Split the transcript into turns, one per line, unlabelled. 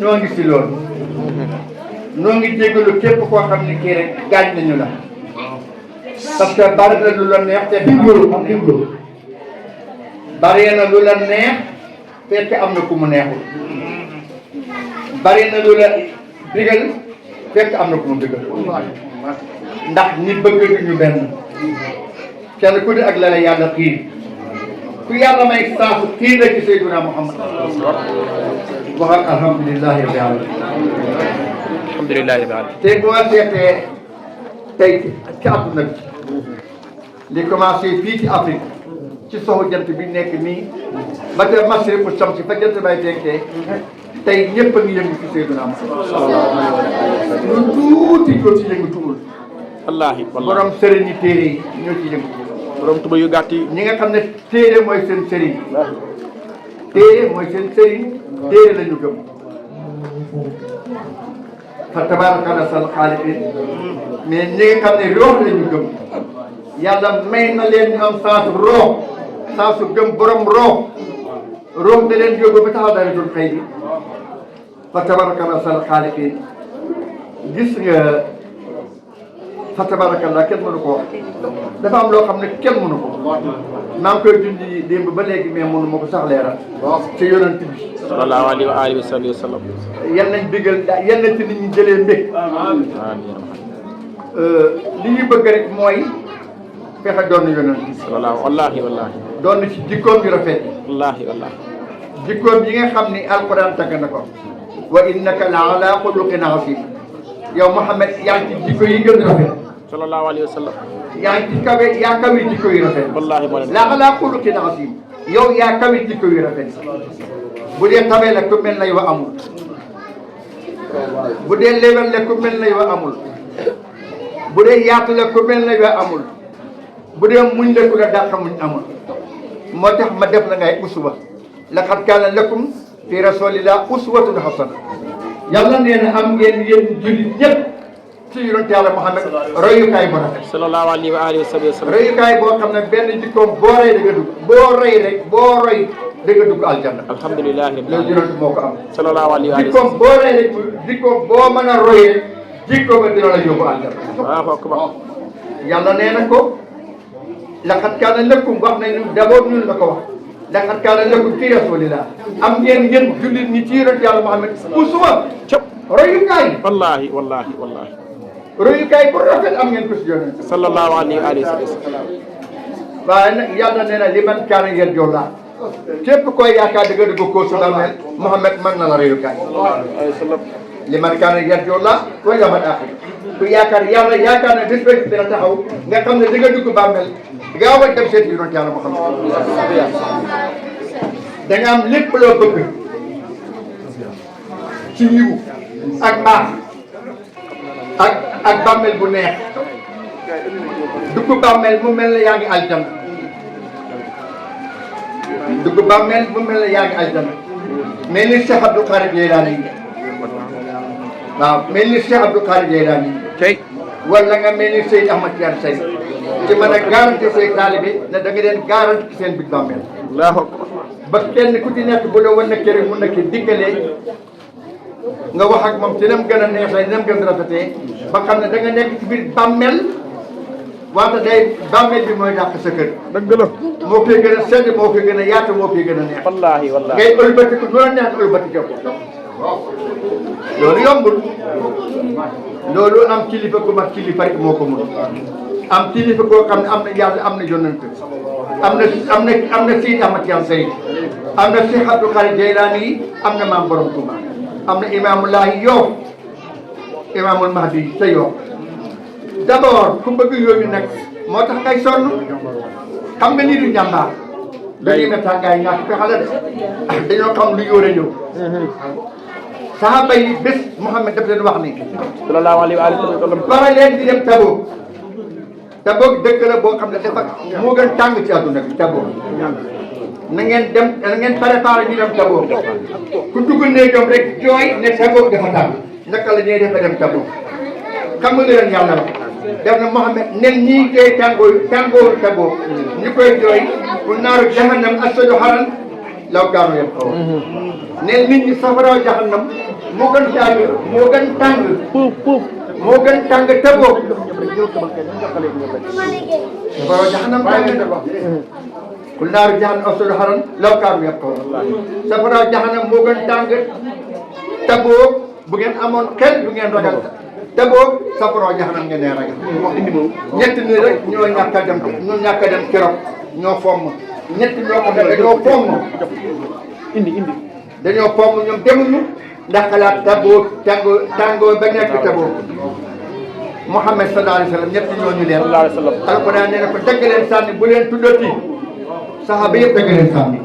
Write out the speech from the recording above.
noo ngi si loolu noo ngi jégalu képp koo xam ne kii rek gaañ nañu la parce que bari na lu la neex te bari na lu la neex fekk am na ku mu neexul bari na lu la digal fekk am na ku mu digal ndax ñi bëgg ñu benn kenn ku ne ak la la yàlla xiir ku yàlla may saasu xiir la ci Seydina Muhammad waxal alhamdulilahi rabbil alamin
alhamdulilahi rabbil alamin
te boo seetee tey ci àdduna bi li commencé fii ci Afrique ci soxu jant bi nekk nii ba te masré bu sam si fa jant bay tenkee tey ñëpp a ngi yëngu ci Seydina Muhammad lu tuuti ñoo ci yëngutuwul
wallaahi
borom sëriñ yi téere yi ñoo ci yëngu
borom tuba yu gàtt yi
ñi nga xam ne téere mooy seen sëriñ téere mooy seen sëriñ téere la ñu gëm fa tabaarakallaahu ahsanul xaaliqiin mais ñi nga xam ne roox la ñu gëm yàlla may na leen ñu am saasu roox saasu gëm borom roox da leen yóbbu ba taxaw dara dul xëy bi fa tabaarakallaahu ahsanul xaaliqiin gis nga fa tabaarakallaahu kenn mënu ko wax dafa am loo xam ne kenn mënu ko maa ngi koy dund démb ba léegi mais mënu ma ko sax leeral ci yonent bi
sallallahu alayhi wa alihi wa sallam
yal nañ digal yal nañ ci nit ñi jëlee mbég li ñu bëgg rek mooy fexe doon yonent bi
wallaahi
doon ci jikkoom yu rafet
wallaahi
jikkoom yi nga xam ni alquran tagg na ko wa innaka la ala xuluqin azim yow Muhammad yaa ngi ci jikko yi gën rafet
sallallahu alayhi wa sallam
yaa ngi ci yaa kawe jikko yu rafet
wallaahi
la ala xuluqin azim yow yaa kawe jikko yu rafet bu dee tabee la ku mel na yow amul bu dee léwal la ku mel na yow amul bu dee yaatu la ku mel na yow amul bu dee muñ la ku la dàq muñ amul moo tax ma def la ngay uswa laqad kaana lakum fi rasulillah uswatun hasana yàlla nee na am ngeen yéen jullit ñëpp ci yonent yàlla Muhammad royukaay bu rafet
sallallahu alayhi wa alihi wa sallam
royukaay boo xam ne benn jikkoom boo rey da nga dugg boo rey rek boo roy da nga dugg aljanna
alhamdulilah
loolu yonent moo ko am
sallallahu alayhi wa
jikkoom boo rey rek jikkoom boo mën a roy rek jikkoom ba dina la yóbbu aljanna
waaw akbar
yàlla nee na ko laqad kaana lakum wax nañu d'abord ñun la ko wax laqad kaana lakum fi rasulillah am ngeen jullit ñi ci yonent yàlla Muhammad uswa royukaay
wallaahi
royukaay bu rafet am ngeen ko si yonent
sallallahu alayhi wa sallam
waaye nag yàlla nee na liman kaana yarju llaah képp koy yaakaar dëgg dëgg ko su mel Muhammad mën na la royukaay liman kaana yarju llaah wal yawmal aaxir ku yaakaar yàlla yaakaar ne bés ba dina taxaw nga xam ne di nga dugg bàmmeel gaaw a dem seeti yonent yàlla Muhammad da nga am lépp loo bëgg ci yiw ak baax ak bàmmeel bu neex dugg bàmmeel mu mel ne yaa ngi aljanna dugg bàmmeel mu mel ne yaa ngi aljanna mel ni Cheikh Abdou Khadir Jeylaani waaw mel ni Cheikh Abdou Khadir Jeylaani
tey
wala nga mel ni Seyd Ahmad Tijaan Say ci mën a garanti say taalibe ne da nga leen garanti ci seen biir bàmmeel
allahu akbar
ba kenn ku ci nekk bu la wan na kër mun na ki diggalee nga wax ak moom ci nam gën a neexee nam gën a rafetee ba xam ne da nga nekk ci biir bàmmeel wante day bàmmeel bi mooy dàq sa kër
dëgg la
moo koy gën a sedd moo koy gën a yaatu moo koy gën a neex
wallaahi
ngay ëlbatiku nu la neex ëlbatiku loolu yombul loolu am kilifa gu mat kilifa rek moo ko mun am kilifa goo xam ne am na yàlla am na yonent am na Seydi Ahmad Tijaan Say am na Cheikh Abdou Khadir Jeylaani yi am na maam borom Tuuba am na imaamullahi Yoof imaamul Mahdi sa Yoof d'abord ku bëgg yooyu nag moo tax ngay sonn xam nga nii du njàmbaar dañuy ne tàngaay ñàkk pexe la de dañoo xam lu yóore ñëw saxaaba yi bés Muhammad daf leen wax ni
sallallahu alayhi wa sallam
pare leen di dem Tabuk dëkk la boo xam ne dafa moo gën tàng ci àdduna bi Tabuk na ngeen dem na ngeen préparé ñu dem Tabuk ku dugg néegam rek jooy ne Tabuk dafa tàng naka la ñuy defa dem Tabuk xam nga leen yàlla wax def na Muhammad nen ñii tey tàngooru Tabuk ñu koy jooy bu naaru jahannam asadu haran law kaanu yafqahuun ne nit ñi safara jahannam moo gën tàng moo gën tàng tëboo safara jahannam tàng kul naaru jahannam ashaddu harran law kaanu yafqahuun safara jahannam moo gën tàng tëboo bu ngeen amoon xel bu ngeen ragal tëboo safara jahannam ngeen ne ragal ñett ni rek ñoo ñàkk a dem keroog ñoo fomm ñett ñoo ko def dañoo fomm dañoo fomm ñoom demuñu ndax xalaat taboo tàngoo ba nekk taboo Muhammad sallallahu alayhi wa sallam ñett ñooñu leen alquran nee na ko dagg leen sànni bu leen tuddati saxaaba yëpp dagg leen sànni